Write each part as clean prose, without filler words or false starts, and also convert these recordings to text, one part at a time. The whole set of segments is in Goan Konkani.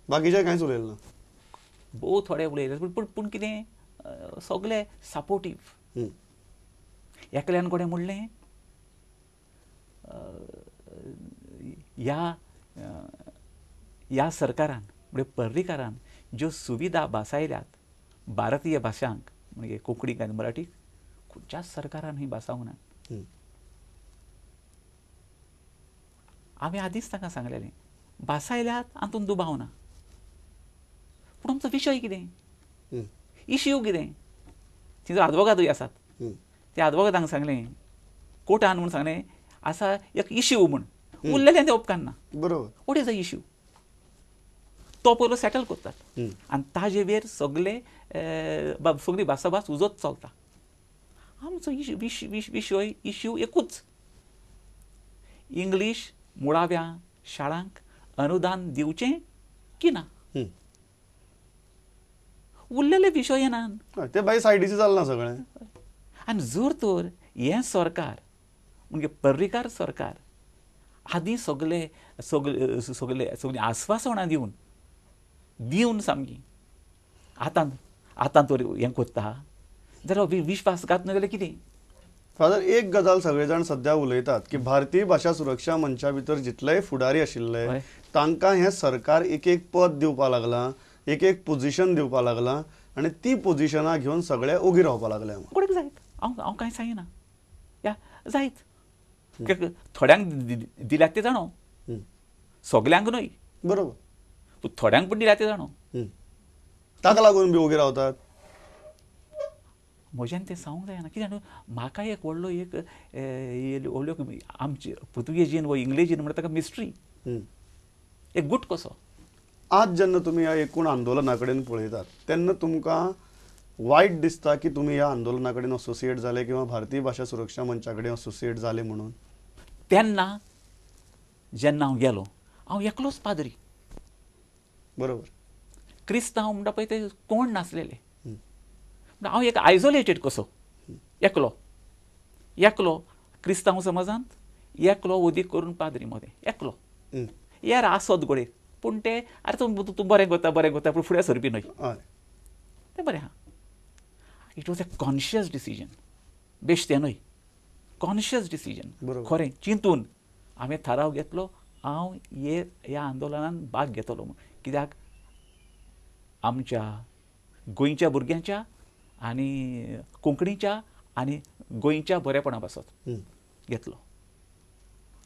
बाकीचे कांयच उलयलें ना, भोव थोडे उलयले. पूण पूण कितें सगळे सपोर्टीव. एकल्यान कोणें म्हणलें ह्या ह्या सरकारान म्हणजे पर्रीकारान ज्यो सुविधा भासायल्यात भारतीय भाशांक म्हणजे कोंकणीक आनी मराठीक खंयच्याच सरकारान ही भासावंक ना. आमी आदींच तांकां सांगलेलें भासायल्यात हातूंत दुबाव ना, पूण आमचो विशय कितें, इश्यू कितें. थंयसर आदवोगादूय आसात, त्या आदवोगादांक सांगलें कोर्टान म्हूण सांगलें आसा एक इश्यू म्हूण, उरलेलें तें उपकारना. बरोबर. What is a issue तो पयलो सेटल करतात आनी ताजे वेर सगळे सगळी भासाभास उजोच चलता. आमचो विशय इश्यू एकूच, इंग्लीश मुळाव्या शाळांक अनुदान दिवचें की ना. उरलेले विशय येना ते बाय सायडीचे चलना सगळें. आनी जर तर हें सरकार म्हणजे पर्रीकार सरकार आदीं सगळे सगळे सगळे सगळीं आस्वासनां दिवन दिवन सामकी आतां आतां तर हें करता जाल्यार विश्वासघात न्हय जाल्यार कितें. फादर, एक गजाल सगळे जाण सद्या उलयतात की भारतीय भाशा सुरक्षा मंचा भितर जितलेय फुडारी आशिल्ले तांकां हें सरकार एक एक पद दिवपाक लागलां, एक एक पोजिशन दिवपाक लागलां आनी ती पोजिशनां घेवन सगळे ओगी रावपाक लागले. कोणाक जायत हांव हांव कांय सांगिना, या जायत थोड्यांक दिल्यात ते जाणो, सगल्यांक न्हय. बरोबर. थोड्यांक पण दिल्यात ते जाणो, ताका लागून बी ओगी रावतात. म्हज्यान तें सांगूंक जायना कित्याक म्हाका एक व्हडलो एक व्हडलो आमचे पुर्तुगेजीन वा इंग्लेजीन म्हणटा ताका मिस्ट्री, एक गुट कसो. आज जेन्ना तुमी ह्या एकूण आंदोलना कडेन पळयतात तेन्ना तुमकां वायट दिसता की तुमी ह्या आंदोलना कडेन असोसिएट जाले किंवा भारतीय भाशा सुरक्षा मंचा कडेन असोसिएट जाले म्हणून? तेन्ना जेन्ना हांव गेलो हांव एकलोच पाद्री. बरोबर. क्रिस्तांव म्हणटा पळय ते कोण नासलेले, हांव एक आयसोलेटेड कसो, एकलो एकलो क्रिस्तांव समाजांत, एकलो वदीक करून पाद्री मदें एकलो. यार आसत घडये पूण ते आरे तूं तूं बरें करता बरें करता पूण फुडें सरपी न्हय, तें बरें आहा. It was a conscious decision, बेश्तें न्हय, कॉन्शियस डिसिजन. खरें चिंतून हांवें थाराव घेतलो हांव हे ह्या आंदोलनान भाग घेतलो म्हूण. कित्याक आमच्या गोंयच्या भुरग्यांच्या आनी कोंकणीच्या आनी गोंयच्या बरेपणा पासत घेतलो.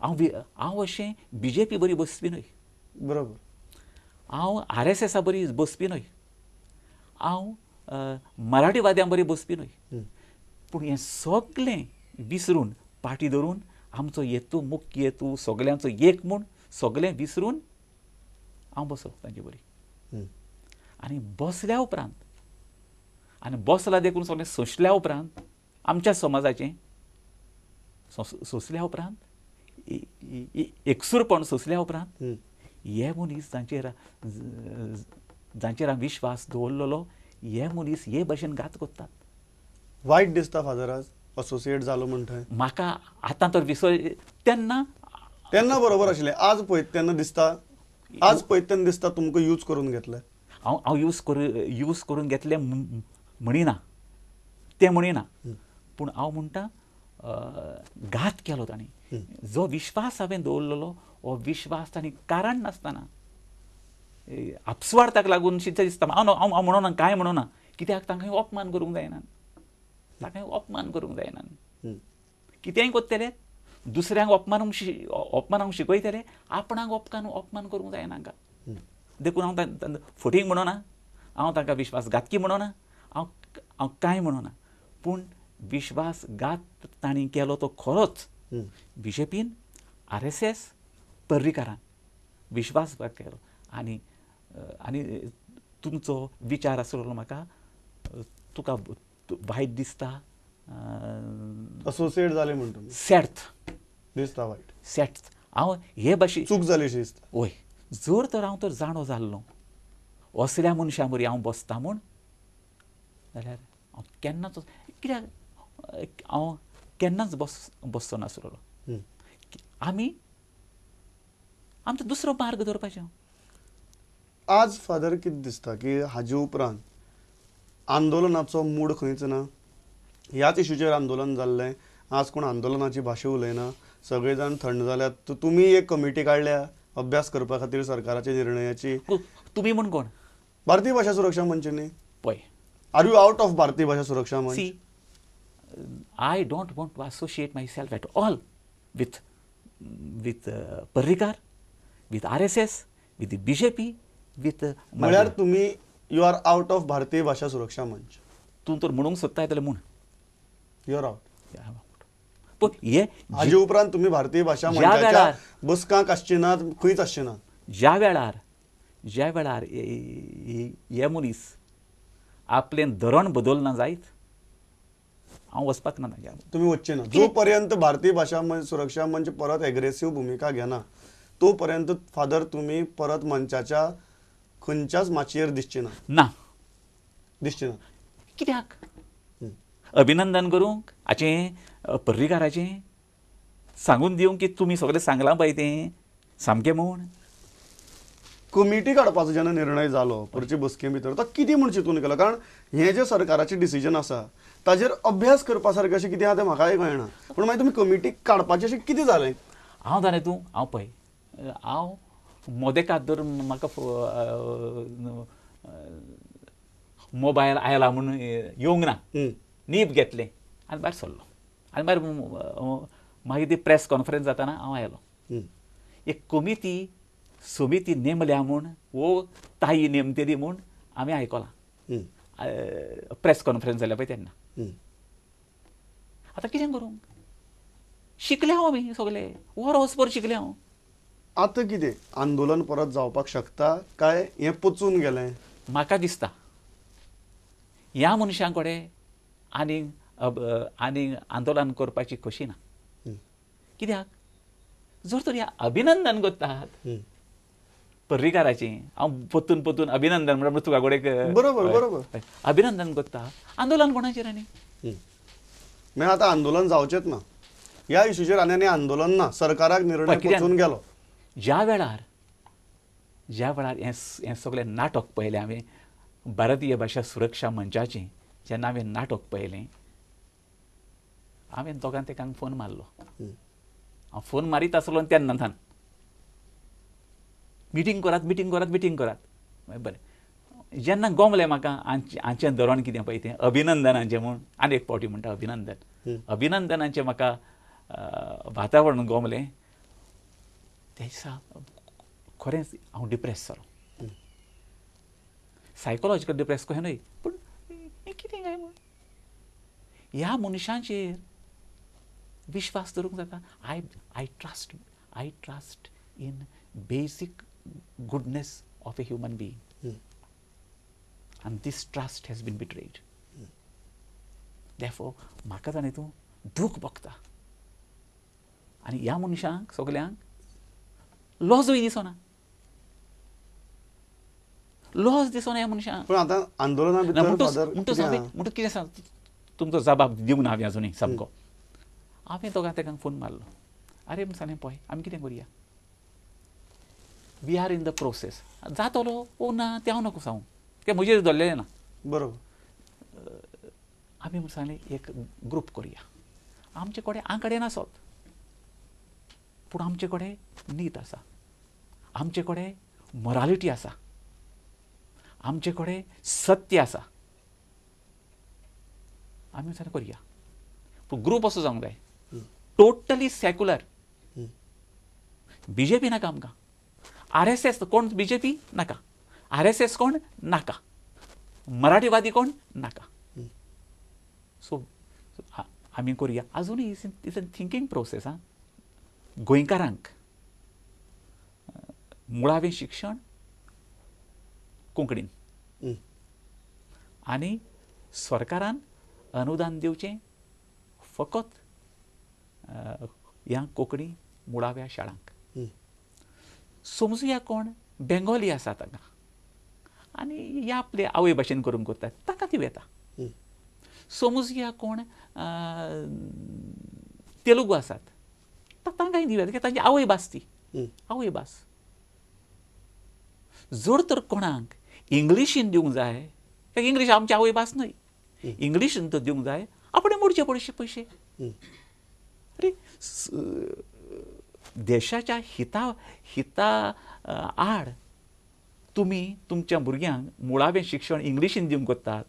हांव हांव अशें बीजेपी बरी बसपी न्हय. बरोबर. हांव आरएसएसा बरी बसपी न्हय, हांव मराठीवाद्यां बरी बसपी न्हय. पूण हें सगळें विसरून पाटी धरून आमचो हेतू मुख्य हेतू सगल्यांचो एक म्हूण सगळें विसरून हांव बसलो तांचे बरी. आनी बसल्या उपरांत आनी बसला देखून सगळें सोंसल्या उपरांत आमच्या समाजाचें सोंसल्या उपरांत एकसूरपण सोंसल्या उपरांत हे मनीस जांचेर जांचेर हांव विश्वास दवरलेलो हे मनीस हे भशेन घात करतात. वायट दिसता फादर आज असोसिएट जालो म्हणटा म्हाका आतां तर विसर तेन्ना तेन्ना बरोबर आशिल्लें, आज पळयत तेन्ना दिसता, आज पळयत तेन्ना दिसता तुमकां यूज करून घेतलें. हांव हांव यूज करून घेतलें म्हणिना, तें म्हणिना, पूण हांव म्हणटा घात केलो तांणी. जो विश्वास हांवें दवरलेलो हो विश्वास तांणी कारण नासतना आपसुवार्थाक लागून शिंचा दिसता. हांव हांव म्हणना कांय म्हणना, कित्याक तांकां अपमान करूंक जायना, तांकां अपमान करूंक जायना. कितेंय करतले दुसऱ्यांक अपमानांक शिकयतले, आपणाक अपमान करूंक जायना हांकां. देखून हांव फटींग म्हणना, हांव तांकां विश्वासघातकी म्हणना, हांव हांव कांय म्हणना, पूण विश्वासघात तांणी केलो तो खरोच. बीजेपीन, आरएसएस, पर्रीकारान विश्वासघात केलो. आनी आनी तुमचो विचार आसलो म्हाका तुका वायट दिसता असोसिएट जाले म्हणटा सेर्त दिसता, वायट सेर्त. हांव हे भाशेन चूक जाली दिसता. वय, जर तर हांव तर जाणो जाल्लो असल्या मनशां बरी हांव बसता म्हूण जाल्यार हांव केन्नाच, कित्याक हांव केन्नाच बसचो नासलो. आमी आमचो दुसरो मार्ग दवरपाचें. आज फादर कितें दिसता की हाजे उपरांत आंदोलनाचो मूड खंयच ना? ह्याच इशूचेर आंदोलन जाल्लें, आज कोण आंदोलनाची भाशा उलयना, सगळे जाण थंड जाल्यात. तुमी एक कमिटी काडल्या अभ्यास करपा खातीर सरकाराच्या निर्णयाची. तुमी म्हूण कोण? भारतीय भाशा सुरक्षा मंच न्ही. पळय, are you out of Bharatiya Bhasha Suraksha Manch? See, I don't want to associate myself at all with Parrikar, with RSS, with BJP, with. म्हळ्यार तुमी you are out of Bharatiya Bhasha Suraksha Manch. तूं तर म्हणूंक सोदता जाल्यार म्हूण you are out. पूण हे हाजे उपरांत तुमी भारतीय भाशा मंचाच्या बसकांक आसचे नात, खंयच आसचे नात. ज्या वेळार ज्या वेळार हे मनीस आपलें धोरण बदलना जायत, हांव वचपाक ना. तुमी वचचे ना जो पर्यंत भारतीय भाशा सुरक्षा मंच परत एग्रेसीव भुमिका घेना तो पर्यंत फादर तुमी परत मंचाच्या खंयच्याच माचयेर दिसचे ना. ना, दिसचे ना. कित्याक अभिनंदन करूंक हाचें पर्रीकाराचें सांगून दिवंक की तुमी सगळें सांगलां पळय तें सामकें म्हूण? कमिटी काडपाचो जेन्ना निर्णय जालो परचे बसके भितर तो कितें म्हूण चिंतून केलो? कारण हें जें सरकाराचें डिसिजन आसा ताजेर अभ्यास करपा सारकें अशें कितें आहा तें म्हाकाय कळना, पूण मागीर तुमी कमिटी काडपाचें अशें कितें जालें? हांव जाणा तूं, हांव पळय हांव मोदेकात धर म्हाका मोबायल आयला म्हूण येवंक ना, नीब घेतलें आनी भायर सरलो आनी भायर मागीर ती प्रेस कॉन्फरन्स जाताना हांव आयलो. एक कमिटी समिती नेमल्या म्हूण वो ताई नेमतली म्हूण आमी आयकलां प्रेस कॉन्फरन्स जाल्या पळय तेन्ना. आतां कितें करूंक? शिकले हांव आमी सगळे वर वचपर शिकले हांव. आतां कितें आंदोलन परत जावपाक शकता काय हें पचून गेलें? म्हाका दिसता ह्या मनशां कडेन आनी आनी आंदोलन करपाची खोशी ना. कित्याक? जर तर ह्या अभिनंदन करतात पर्रीकाराचें, हांव परतून परतून अभिनंदन म्हणल्यार तुका कडेन बरोबर बरोबर अभिनंदन करता, आंदोलन कोणाचेर? आनी मागीर आतां आंदोलन जावचेंच ना ह्या इशूचेर, आनी आनी आंदोलन ना, सरकाराक निर्णय पचून गेलो. ज्या वेळार ज्या वेळार हें हें सगळें नाटक पळयलें हांवें, भारतीय भाशा सुरक्षा मंचाचें जेन्ना हांवें नाटक पळयलें, हांवें दोगां तेकांक फोन मारलो. हांव फोन मारीत आसलो तेन्ना थान मिटींग करात मिटींग करात मिटींग करात. बरें, जेन्ना गोमलें म्हाका हांचें धोरण कितें पळय तें अभिनंदनाचें म्हूण, आनी एक फावटी म्हणटा अभिनंदन, अभिनंदनाचें म्हाका वातावरण गोमलें त्या दिसा खरेंच हांव डिप्रेस जालो. सायकोलॉजिकल डिप्रेस कशें न्हय, पूण हें कितें काय म्हूण ह्या मनशांचेर विश्वास दवरूंक जाता? I I trust I trust in basic goodness of a human being, and this trust has been betrayed. Therefore म्हाका जाणा तूं दूख भोगता आनी ह्या मनशांक सगल्यांक लॉजूय दिसना, लॉज दिसना ह्या मनशांक. पूण आतां आंदोलना भितर म्हणटूच कितें सांग, तुमचो जबाब दिवंक ना हांवें अजुनूय सामको. हांवें दोगां तेकांक फोन मारलो, आरे म्हण सांगलें पळय आमी कितें करुया, we are in the process, जातलो ओ ना तें हांव नाका सांगू, तें म्हजेर धरलेलें ना. बरोबर. आमी म्हण सांगलें एक ग्रूप करुया, आमचे कडेन आंकडे नासत पूण आमचे कडेन नीत आसा, आमचे कडेन मोरालिटी आसा, आमचे कडेन सत्य आसा, आमी सांगलें करुया. पूण ग्रूप असो जावंक जाय टोटली सेक्युलर, बीजेपी नाका आमकां, आरएसएस कोण बीजेपी नाका, आरएसएस कोण नाका, मराठीवादी कोण नाका. सो आमी करुया. आजुनूय it's a thinking process. आं, गोंयकारांक मुळावें शिक्षण कोंकणीन आनी सरकारान अनुदान दिवचें फकत ह्या कोंकणी मुळाव्या शाळांक. समजुया कोण बेंगोली आसा तांकां आनी ह्या आपले आवय भाशेन करूंक करतात तांकां ती येता. समजुया कोण तेलुगू आसात तांकांय दिवया, कित्याक तांची आवय भास ती, आवय भास. जर तर कोणाक इंग्लिशीन दिवंक जाय, कित्याक इंग्लीश आमची आवय भास न्हय, इंग्लिशीन तर दिवंक जाय आपणें मोडचे पयशे पयशे. अरे देशाच्या हिता हिता आड तुमी तुमच्या भुरग्यांक मुळावें शिक्षण इंग्लिशीन दिवंक कोत्तात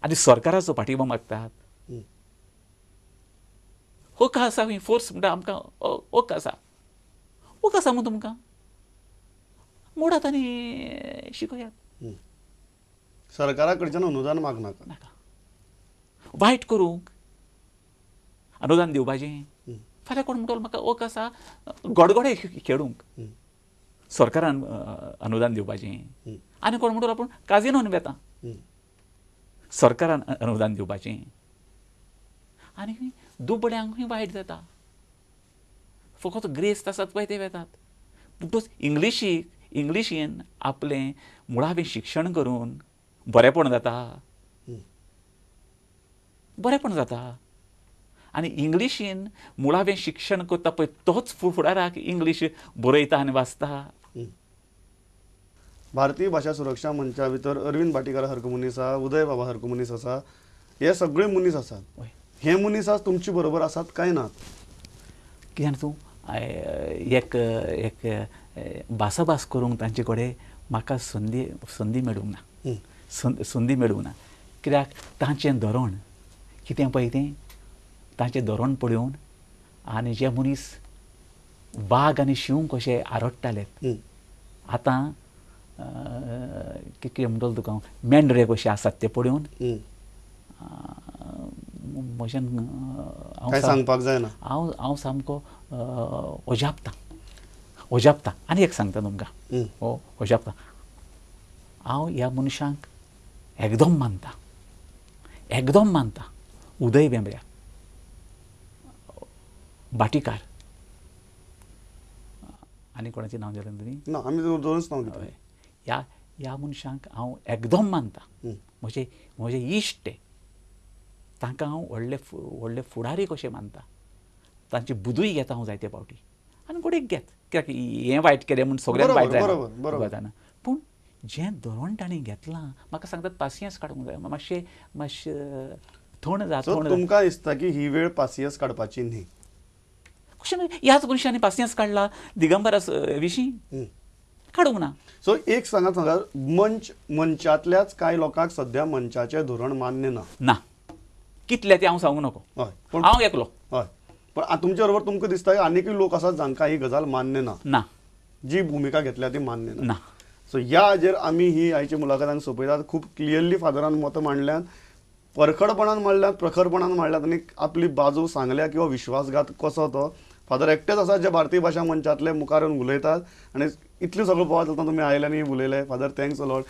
आनी सरकाराचो पाठिंबो मागतात. हक आसा ही फोर्स म्हणटा आमकां, हक आसा, हक आसा म्हूण तुमकां मोडात आनी शिकयात. सरकारा कडच्यान अनुदान मागनाका, नाका वायट करूंक अनुदान दिवपाचें. फाल्यां कोण म्हणटलो म्हाका हक आसा गडगडे खेळूंक, सरकारान अनुदान दिवपाचें. आनी कोण म्हणटलो आपूण काजिनोन वेता, सरकारान अनुदान दिवपाचें. आनी दुबळ्यांकूय वायट जाता, फकत ग्रेस्त आसात पळय ते वेतात. पूण इंग्लिशीक इंग्लिशीन आपलें मुळावें शिक्षण करून बरेंपण जाता, बरेंपण जाता. आनी इंग्लिशीन मुळावें शिक्षण करता पळय तोच फुडाराक इंग्लीश बरयता आनी वाचता. भारतीय भाशा सुरक्षा मंचा भितर अरविंद भाटीकार सारको मनीस आसा, उदय बाबा सारको मनीस आसा, हे सगळे मनीस आसात. हे मनीस आज तुमचे बरोबर आसात काय नात? कित्याक तूं एक एक भासाभास करूंक तांचे कडेन म्हाका संदी संदी मेळूंक ना, संदी मेळूंक ना. कित्याक तांचें धोरण कितें पळय तें तांचें धोरण पळोवन आनी जे मनीस वाग आनी शींव कशे आरडटाले आतां कितें म्हणटलो तुका हांव, मेंढरे कशे आसात ते पळोवन म्हज्यान हांव सांगपाक जायना, हांव हांव सामको अजापता अजापता. आनी एक सांगता तुमकां, हो अजापता हांव ह्या मनशांक एकदम मानता, एकदम मानता. उदय भेंब्र्या, भाटीकार, आनी कोणाचें नांव दिलें तुमी? ना, आमी दोनूच नांव घेतलें. ह्या ह्या मनशांक हांव एकदम मानता, म्हजे म्हजे इश्ट ते, तांकां हांव व्हडले व्हडले फुडारी कशें मानता. तांची बुदूय घेता हांव जायते फावटी आनी गोडेक घेत, कित्याक हें वायट केलें म्हूण सगळ्यांक वायट जायना, जायना. पूण जें धोरण तांणी घेतलां म्हाका सांगतात पासियेंस काडूंक जाय, मातशें मातशें थंड जा. तुमकां दिसता की ही वेळ पासियेंस काडपाची न्ही? कशें न्हय, ह्याच मनशांनी पासियेंस काडला दिगंबरा विशीं, काडूंक ना. सो एक सांगात, सांगा मंच मंचांतल्याच कांय लोकांक सद्या मंचाचें धोरण मान्य ना? ना, कितले ते हांव सांगूंक नको, हांव एकलो. हय, पण तुमचे बरोबर तुमकां दिसता की आनीकय लोक आसात जांकां ही गजाल मान्य ना, ना, जी भुमिका घेतल्या ती मान्य ना. सो ह्या हाजेर आमी ही आयची मुलाखत सोंपयतात. खूब क्लियरली फादरान मतां मांडल्यात, परखडपणान मांडल्यात, प्रखरपणान मांडल्यात आनी आपली बाजू सांगल्या किंवा विश्वासघात कसो तो. फादर एकटेच आसात जे भारतीय भाशा मंचांतले मुखार येवन उलयतात आनी इतलें सगळें पळोवप जाता. तुमी आयले आनी उलयले. Father, thanks a lot.